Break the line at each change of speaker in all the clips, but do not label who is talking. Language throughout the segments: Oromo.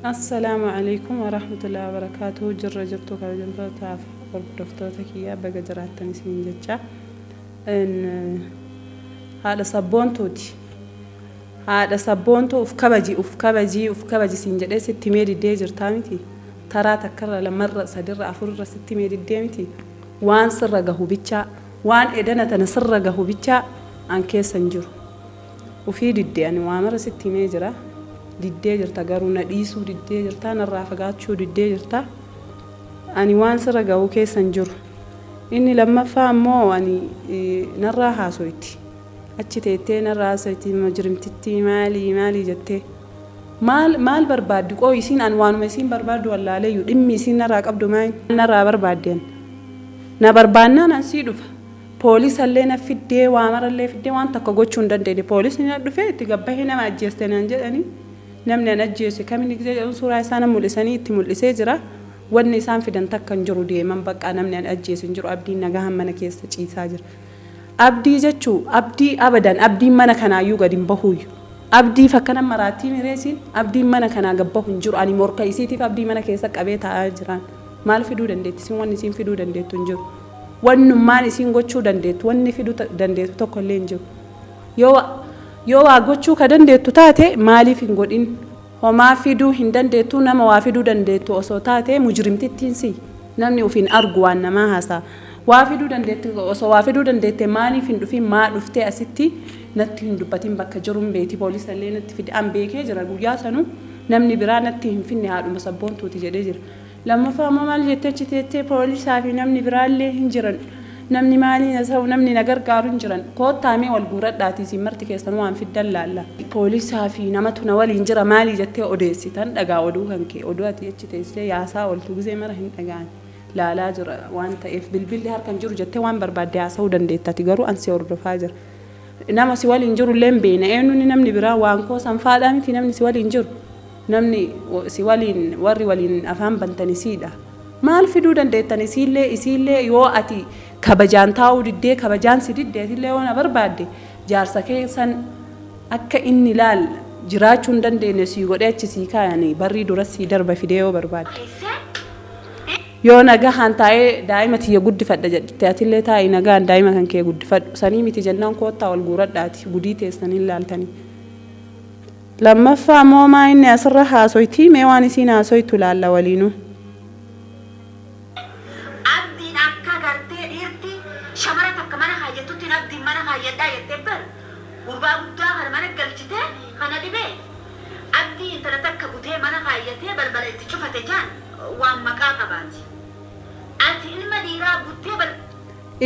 Assalaamu Aleeykum Warahmatullahi Wabarakaatuhu Jirra jirtuu kabajamtootaaf hordoftoota kiyyaa baga jiraattan isiniin jecha haadha sabboontuuti haadha sabboontuu uf kabaji uf kabajii uf kabaji siin jedhee sitti himee diddee jirtaa miti taraa takkarra lamarra sadirra afurirra sitti himee diddee miti waan sirra gahu bichaa waan edana tana sirra gahu bichaa an keessa hin jiru Ufii didde ani waa mara sitti himee jira diddee jirta garuu na dhiisuu diddee jirta narraa fagaachuu diddee jirta ani waan sirra gahu keessa hin jiru inni lammaffaa ammoo ani narraa haasoyti achi teettee narraa haasoyti mujrimtittii maalii maalii jettee maal maal barbaaddi qooyi isiin an waanuma isiin barbaaddu wallaaleeyyu dhimmi isiin narraa qabdu maal narraa barbaaddi an na barbaannaan an sii dhufa Poolisallee na fiddee waa marallee fiddee waan takka gochuu hin dandeenne. Poolisni na dhufee itti gad bahee nama ajjeeste naan jedhanii namni an ajjeese kamini gizee jedhan suuraa isaa na mul'isanii itti mul'isee jira. Wanni isaan fidan takka hin jiru deeman baqqaa namni an ajjeese hin jiru abdiin nagahaan mana keessa ciisaa jira. Abdii jechuu abdii abadan abdiin mana kanaayyuu gad hin bahuuyyu. Abdiif akkana maraattii miree isiin abdiin mana kanaa gad bahu hin jiru ani morka isiitiif abdii mana keessa qabee taa'aa jiraan. Maal fiduu dandeetti isiin wanni isiin fiduu dandeettu hin jiru. Wannummaan isiin gochuu dandeettu, wanni fiduu dandeettu tokko illee hin jiru. Yoo yoo waa gochuu ka dandeettu taate maaliif hin godhin? Homaa fiduu hin dandeettu, nama waa fiduu dandeettu osoo taate mujrimtittiin si. Namni uf hin argu waan namaa haasa'a. Waa fiduu dandeetti osoo waa fiduu dandeette maaliif hin dhufin maa dhuftee asitti natti hin dubbatin bakka jirun beeti poolisa illee natti fide an beekee jira guyyaa sanuu namni biraa natti hin finne haadhuma sabboontuuti jedhee jira. Lammaffaa immoo maal jettee achi teettee poolisaa fi namni biraallee hin jiran. Namni maalii na ta'u namni na gargaaru hin jiran. Koottaa mee wal guuradhaatii isin marti keessan waan fiddan laalla. Poolisaa fi namatu na waliin jira maalii jettee odeessitan dhagaa oduu kan kee oduu ati achi teessee yaasaa ooltu gizee mara hin dhagaan laalaa jira waan ta'eef bilbilli harka hin jiru jettee waan barbaadde haasa'uu dandeetta ati garuu an si hordofaa jira. Nama si waliin jiru illee hin beekna eenyuun namni biraa waan koo sanfaadhaa miti namni si waliin jiru. Namni si waliin warri waliin afaan bantan isiidha. Maal fiduu dandeettan isiillee isiillee yoo ati kabajaan taa'uu diddee kabajaan si didde atillee yoo na barbaadde jaarsa kee san akka inni laal jiraachuu hin dandeenye sii godhee achi sii kaayani barrii dura sii darba fidee yoo barbaadde. Yoo nagahaan taa'ee daa'ima tiyya guddifadha jedhte atillee taa'i nagahaan daa'ima kan kee guddifadhu. Sanii miti jennaan koottaa wal guuradhaati gudii teessan hin laaltanii. Lammaffaa moo maa inni asirra haasoytii mee waan isiin haasoytu laalla waliinuu.
Abdiin akka gartee dhiirti shamara takka mana kaayyatuttiin abdiin mana kaayyadhaa jettee bar gurbaa guddaa kana mana galchitee kana dhibee abdii intala takka butee mana kaayyatee balbala itti cufate jaan waan maqaa qabaati ati ilma dhiiraa buttee bal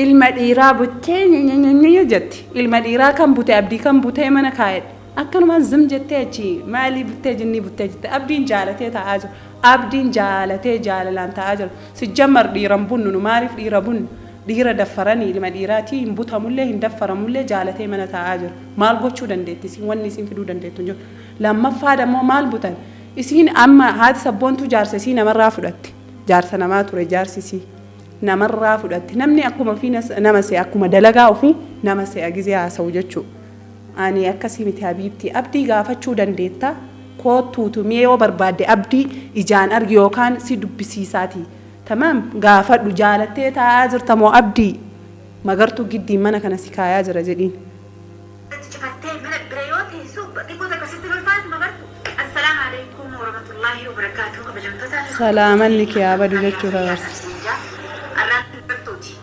Ilma dhiiraa buttee nynynyny jetti. Ilma dhiiraa kam bute abdii kam butee mana kaayadhe. Akkanumaan zim jettee achi maalii buttee jinnii buttee jette. Abdiin jaalatee taa'aa jira. Abdiin jaalatee jaalalaan taa'aa jira. Sijjammar dhiira hin bunnu nu maaliif dhiira bunna? Dhiira daffaranii ilma dhiiraatii hin butamullee hin daffaramullee jaalatee mana taa'aa jira. Maal gochuu dandeetti isiin wanni isiin fiduu dandeettu hin jiru. Lammaffaa dammoo maal butan? Isiin amma haati sabboontuu jaarsa isii namarraa fudhatte. Jaarsa namaa ture jaarsi isii. Namarraa fudhatte. Namni akkuma ofii nama se'a akkuma dalagaa ofii nama se'a gizee haasa'u jechuu. Ani akkasii miti habiibtii. Abdii gaafachuu dandeetta. Koottuutu mee yoo barbaadde abdii ijaan argi yookaan si dubbisiisaatii. Tamaam gaafadhu jaalattee taa'aa jirta moo abdii magartuu giddiin mana kana si kaayaa jira jedhiin.
Itti cufattee mana bira yoo teessu xiqqoo takka sitti hin ulfaatu magartu. Assalaamu Aleykum Warahmatullaahi Wabarakaatuh Kabajamtootaa fi
Salaamanni kee haa badu
hordoftoota
jechuu
kiyyaa
dabarsa.
isiniin jaa Arraan magartuuti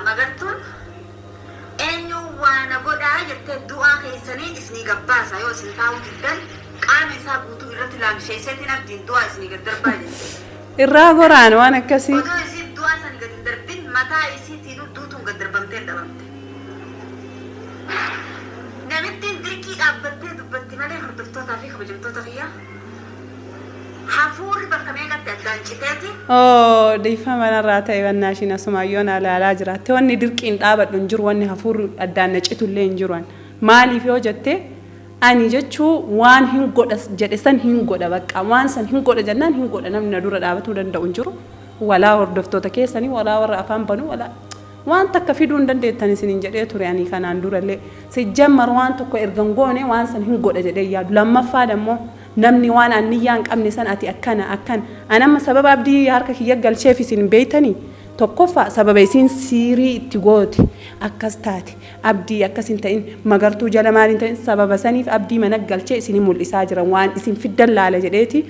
Magartuun eenyu waa na godhaa jettee du'aa keessaniin isinii gad baasa yoo isin taa'uu diddan qaama isaa guutuu irratti laamsheesseetiin abdiin du'aa isinii gad darbaa jette.
Irraa goraan waan akkasii.
Odoo isiin du'aa sani gad hin darbin mataa isiitiinuu duutuun gad darbamtee dhabamte. Namittiin dirqii dhaabbattee dubbatti malee hordoftootaa fi kabajamtoota kiyya hafuurri bakka meeqatti addaan citeeti.
Oh dhiifama narraa ta'e bannaa ishiin asumaan yoo naa laalaa jiraatte wanni dirqiin dhaabadhu hin jiru wanni hafuurri addaan na citullee hin jiru ani maaliif yoo jette ani jechuu waan hin godha jedhe san hin godha bakka waan san hin godha jennaan hin godha namni na dura dhaabatuu danda'u hin jiru walaa hordoftoota keessanii walaa warra afaan banuu walaa Waan takka fiduu hin dandeettan isiniin jedhee ture ani kanaan durallee. Sijjammar waan tokko erga hin goone waan san hin godha jedhee hin yaadu. Lammaffaa dammoo Namni waan an niyyaa hin qabne san ati akkana akkana. An amma sababa Abdii harka kiyya galcheef isin hin beeytanii? Tokkoffaa sababa isiin siirii itti goote akkas taate Abdii akkas hin ta'in Magartuu jala maal hin ta'in sababa saniif Abdii mana galchee isinin mul'isaa jira waan isin fiddan laala jedheeti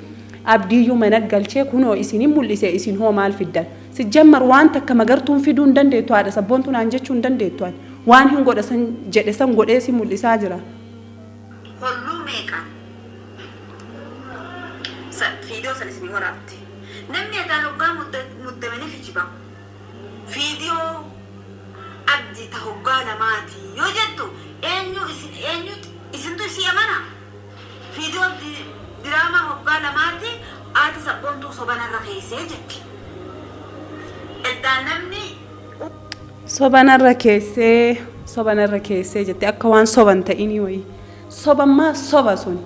Abdiiyyuu mana galchee kunoo isinin mul'ise isin hoo maal fiddan? Sijjammar waan takka Magartuun fiduu hin dandeettu haadha sabboontuu naan jechuu hin dandeettu ani waan hin godha san jedhe san godhee si mul'isaa jira.
Holluu meeqaan sa fiidiyoo san isinii waraabde. Namni edaa hoggaa muddame ni kijiba. Fiidiyoo Abdi ta hoggaa lamaati yoo jettu eenyu isin eenyu isintu isii amana? Fiidiyoo Abdi diraamaa hoggaa lamaati aati sabboontuu soba narra keeysee jetti. Eddaa namni.
Soba narra keessee soba narra keessee jette akka waan soba hin ta'inii wayii. Soba maa soba sun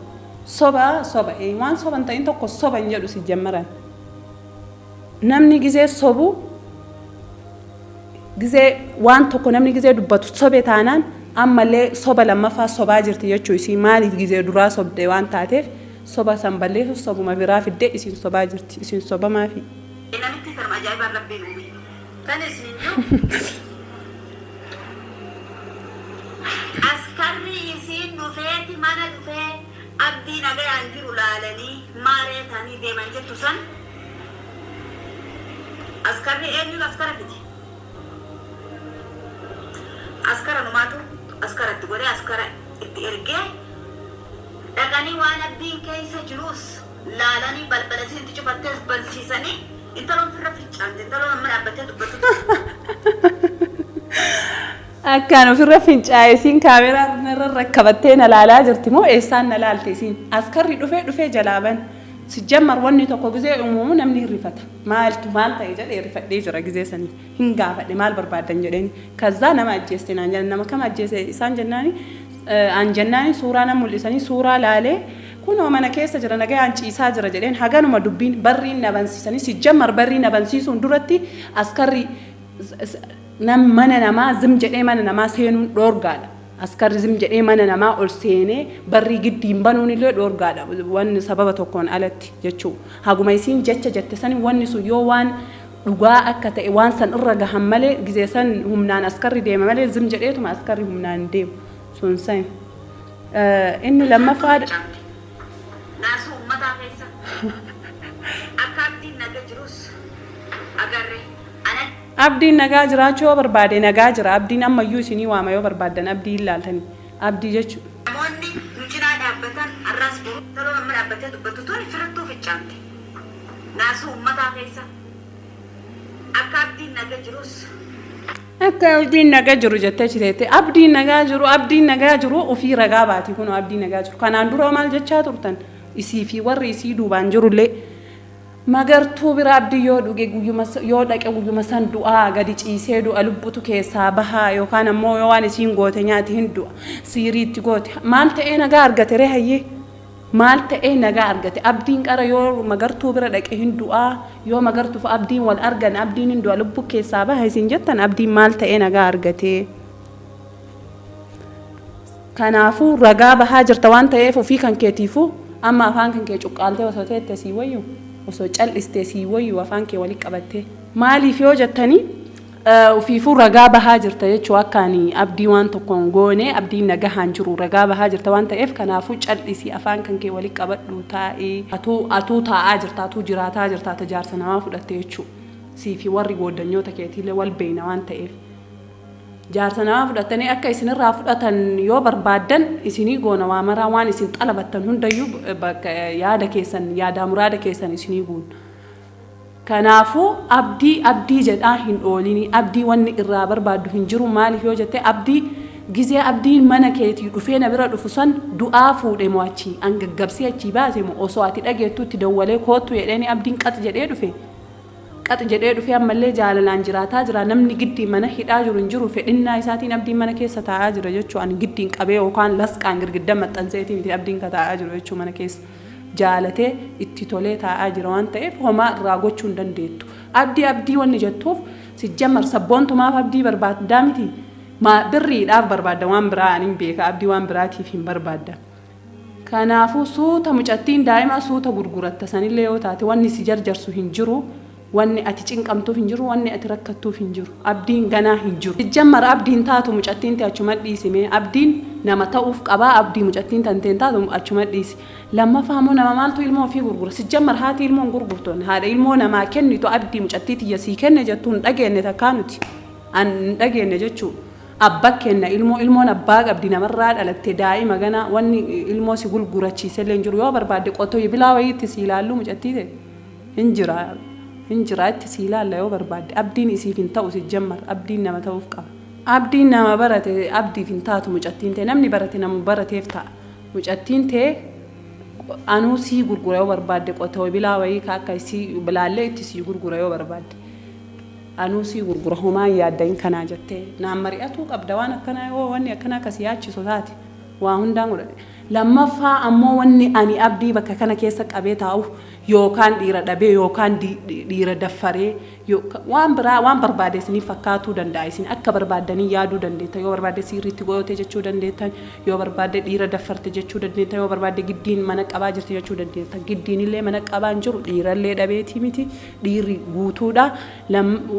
soba soba ee waan soba hin ta'in tokko soba hin jedhu si jammaran. Namni gizee sobu gizee waan tokko namni gizee dubbatu sobe taanaan ammallee soba lammaffaa sobaa jirti jechuu isii maaliif gizee duraa sobde waan taateef soba san balleessuuf sobuma biraa fiddee isin sobaa jirti isin sobamaafi.
Namittii tanuma ajaa'ibaan rabbiin uume. Tan isinin jiru askarri isiin dhufeeti mana dhufee abdii nagayaan jiru laalanii maaree ta'anii deeman jettu san askarri eenyutu askara fide? Askara numaatu askara itti godhee askara itti ergee dhaqanii waan abdiin keessa jirus laalanii balbala isiin itti cufattees bansiisanii intaloon firra fincaante intaloon amma dhaabbattee dubbattu
Akkaan ofirra fincaa'e isiin kaameraa narra rakkabattee na laalaa jirti moo eessaan na laalte isiin? Askarri dhufee dhufee jalaa ban. Sijjammar wanni tokko gizee uumamu namni hin rifata. Maaltu maal ta'e jedhee rifadhee jira gizee sanii. Hin gaafadhe maal barbaaddan jedheeni. Kazzaa nama ajjeeste naan jedhan nama kam ajjeese isaan jennaani an jennaani suuraa na mul'isanii suuraa laalee kunoo mana keessa jira nagayaan ciisaa jira jedheen haganuma dubbiin barriin na bansiisanii sijjammar barrii na bansiisuun duratti askarri nam mana namaa zim jedhee mana namaa seenuun dhoorgaadha. Askarri zim jedhee mana namaa ol seenee barrii giddiin banuun illee dhoorgaadha wanni sababa tokkoon alatti jechuu. Haguma isiin jecha jette sani wanni sun yoo waan dhugaa akka ta'e waan san irra gahan malee gizee san humnaan askarri deema malee zim jedheetuma askarri humnaan hin deemu. Sun sani. Inni lammaffaa.
Naasuu ummataa keessa akka abdiin naga jirus agarre ana.
Abdiin nagaa jiraachuu yoo barbaade nagaa jira abdiin ammayyuu isinii waama yoo barbaaddan abdii hin laaltanii abdii jechu.
Namoonni nu cinaa dhaabbatan har'aas boru Toloo amma dhaabbattee dubbattu tuni firattuu ficcaamte. Naasuu ummataa keessa akka abdiin naga jirus.
Akka abdiin naga jiru jettee achi teettee abdiin nagaa jiru abdiin nagaa jiru ofii ragaa baati kunoo abdiin nagaa jiru kanaan dura maal jechaa turtan isii fi warri isii duubaan jirullee Magartuu bira abdii yoo dhuge guyyuma yoo dhaqe guyyuma san du'aa gadi ciisee du'a lubbutu keessaa bahaa yookaan ammoo yoo waan isiin goote nyaati hin du'a siirii itti goote maal ta'ee nagaa argate ree hayyee maal ta'ee nagaa argate abdiin qara yoo Magartuu bira dhaqe hin du'aa yoo Magartuuf abdiin wal argan abdiin hin du'a lubbu keessaa baha isin jettan abdiin maal ta'ee nagaa argatee Kanaafuu ragaa bahaa jirta waan ta'eef ofii kan keetiifuu amma afaan kan kee cuqqaaltee osoo teette sii wayyu osoo cal'istee sii wayyu afaan kee wali qabattee. Maaliif yoo jettanii ofiifuu ragaa bahaa jirta jechuu akka ani abdii waan tokko hin goone abdiin nagahaan jiru ragaa bahaa jirta waan ta'eef kanaafuu cal'isii afaan kan kee wali qabadhu taa'ii atuu atuu taa'aa jirta atuu jiraataa jirta ati jaarsa namaa fudhatte jechuu sii fi warri gooddanyoota keetiillee wal beeyna waan ta'eef. Jaarsa namaa fudhattanii akka isinirraa fudhatan yoo barbaaddan isinii goona waa maraa waan isin xalabattan hundayyuu bakka yaada keessan yaadaa muraada keessan isinii guunna. Kanaafuu abdii abdii jedhaa hin oolinii abdii wanni irraa barbaaddu hin jiru maaliif yoo jette abdii gizee abdiin mana keetii dhufee na bira dhufu san du'aa fuudhe moo achii an gaggabsee achii baase moo osoo ati dhageettu itti dawwalee koottu jedheeni abdiin qax jedhee dhufe Qax jedhee dhufee ammallee jaalalaan jiraataa jira. Namni giddiin mana hidhaa jiru hin jiru. Fedhinnaa isaatiin Abdiin mana keessa taa'aa jira jechuu ani giddiin qabee yookaan lasqaan girgidda maxxanseetii miti Abdiin ka taa'aa jiru jechuu mana keessa. Jaalatee itti tolee taa'aa jira waan ta'eef homaa irraa gochuu hin dandeettu. Abdii Abdii wanni jettuuf sijjammar sabboontumaaf Abdii barbaaddaa miti. Maa birriidhaaf barbaadda waan biraa ani hin beeka Abdii waan biraatiif hin barbaadda. Kanaafuu suuta mucattiin daa'ima suuta gurguratta sanillee yoo taate wanni si jarjarsu hin jiru. Wanni ati cinqamtuuf hin jiru, wanni ati rakkattuuf hin jiru. Abdiin ganaa hin jiru. Sijjammar abdiin taatu mucattiin tee achuma dhiisi mee. Abdiin nama ta'uuf qabaa abdii mucattiin tanteen taatu achuma dhiisi. Lammaffaa immoo nama maaltu ilmoo ofii gurgura? Sijjammar haati ilmoo hin gurgurtu. Haadha ilmoo namaa kennitu abdii mucattii tiyya sii kenne jettu hin dhageenne takkaa nuti. An hin dhageenne jechuu. Abba kenna ilmoo ilmoon abbaa qabdi namarraa dhalatte daa'ima ganaa wanni ilmoo si gurgurachiisellee hin jiru. Yoo barbaadde qotoyi bilaa wayiitti si ilaalluu mucattii tee. Hin jira hin jira itti sii laalla yoo barbaadde abdiin isiif hin ta'u sijjammar abdiin nama ta'uuf qaba. Abdiin nama barate abdiif hin taatu mucattiin tee namni barate namu barateef ta'a mucattiin tee anuu sii gurgura yoo barbaadde qotoe bilaa wayii ka akka isii laallee itti sii gurgura yoo barbaadde anuu sii gurgura homaa hin yaaddayin kanaa jettee naan mari'atuu qabda waan akkanaa yoo wanni akkanaa ka si yaachisu taate waa hundaan godha Lammaffaa ammoo wanni ani Abdii bakka kana keessa qabee taa'uuf yookaan dhiira dhabee yookaan dhiira daffaree waan biraa waan barbaade isiniif fakkaatuu danda'a. Isin akka barbaaddanii yaaduu dandeettan. Yoo barbaadde siirriitti goote jechuu dandeettan. Yoo barbaadde dhiira daffarte jechuu dandeettan. Yoo barbaadde giddiin mana qabaa jirti jechuu dandeettan. Giddiin illee mana qabaa hin jiru. Dhiirallee dhabeetii miti. Dhiirri guutuudha.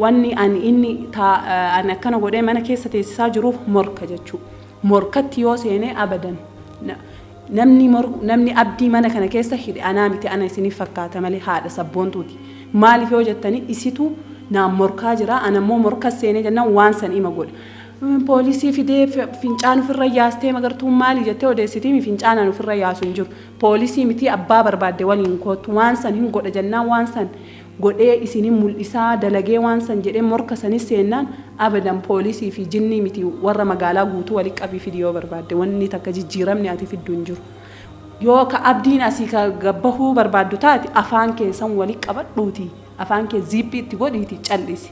Wanni ani inni ani akkana godhee mana keessa teessisaa jiruuf morka jechuudha. Morkatti yoo seene abadan namni namni abdii mana kana keessa hidhe anaa miti ana isiniif fakkaata malee haadha sabboontuuti. Maaliif yoo jettani isitu naan morkaa jira ana immoo morkas seenee jennaan waan san ima godha. Poolisii fidee fincaan ofirra yaastee magartuun maali jettee odeessitiimi fincaan an ofirra yaasu hin jiru. Poolisii miti abbaa barbaadde waliin koottu waan san hin godha jennaan waan san godhee isinin mul'isaa dalagee waan san jedhee morka sanis seennaan abadan poolisii fi jinnii miti warra magaalaa guutuu wali qabii fidi yoo barbaadde wanni takka jijjiiramni ati fiddu hin jiru. Yoo ka abdiin asii ka gabbahuu barbaaddu taate afaan kee san wali qabadhuutii afaan kee ziiphii itti godhiitii cal'isi.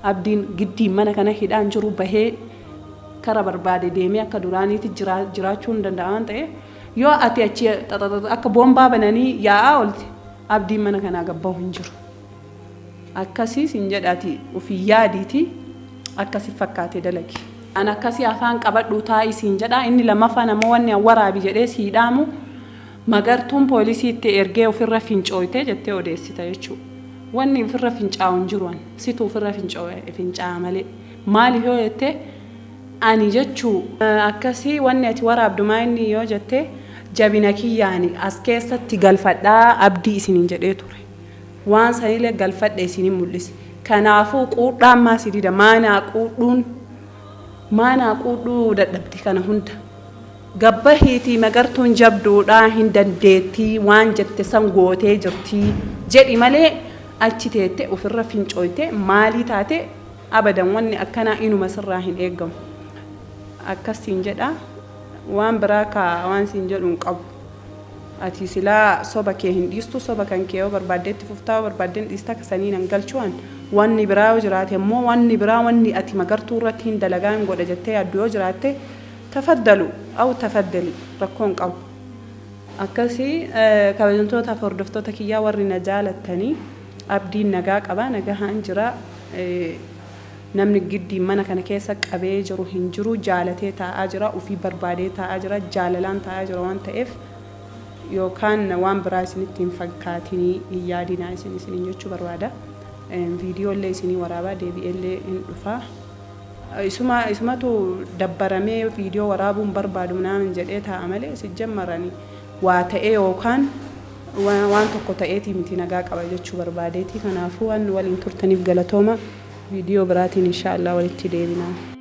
Abdiin giddiin mana kana hidhaa hin jiru bahee kara barbaade deemee akka duraaniitti jiraachuu hin danda'a waan ta'eef yoo ati achi xaxaxaxa akka boombaa bananii yaa'aa oolte abdiin mana kanaa gad bahu hin jiru. Akkasii sin jedha ati ofii yaadiitii akka si fakkaate dalagi. An akkasii afaan qabadhuu taa'i siin jedha inni lammaffaan ammoo wanni an waraabi jedhee sii dhaamu Magartuun poolisii itti ergee ofirra fincooyte jettee odeessita jechuu. Wanni ofirra fincaa'u hin jiru an. Situ ofirra fincaa'a malee. Maaliif yoo jette ani jechuu. Akkasii wanni ati waraabdu maa inni yoo jette jabina kiyyaani as keessatti galfadhaa abdii isiniin jedhee ture. Waan sanilee galfadhe isinin mul'ise. Kanaafuu quudhaan maa si dida maa naa quudhuun maa naa quudhuu dadhabde kana hunda. Gabbahiitii Magartuun jabduudha hin dandeettii waan jette san gootee jirtii jedhi malee achi teette ufirra fincooyte maalii taate abadan wanni akkanaa inuma sirraa hin eeggamu akkas siin jedha waan biraa kaa waan siin jedhu hin qabu ati silaa soba kee hin dhiistu soba kan kee yoo barbaadde itti fuftaa yoo barbaadde hin dhiista ka sanii nan galchu an wanni biraa yoo jiraate immoo wanni biraa wanni ati Magartuu irratti hin dalagaa hin godha jettee yaaddu yoo jiraatte Tafaddalu aw tafaddali rakkoo hin qabu. Akkasi kabajamtootaaf hordoftoota kiyyaa warri na jaalattanii abdiin nagaa qaba nagahaan jira namni giddiin mana kana keessa qabee jiru hin jiru jaalatee taa'aa jira ofii barbaadee taa'aa jira jaalalaan taa'aa jira waan ta'eef yookaan waan biraa isinitti hin fakkaatinii hin yaadinaa isin isiniin jechuu barbaada viidiyoo illee isinii waraabaa deebi'ee illee hin dhufaa. Isuma isumatu dabbaramee viidiyoo waraabuu hin barbaadu minaamin jedhee taa'a malee sijjammar ani waa ta'ee yookaan waan tokko ta'eetii miti nagaa qaba jechuu barbaadeeti kanaafuu waan nu waliin turtaniif galatooma viidiyoo biraatiin inshaa Allah walitti deebina.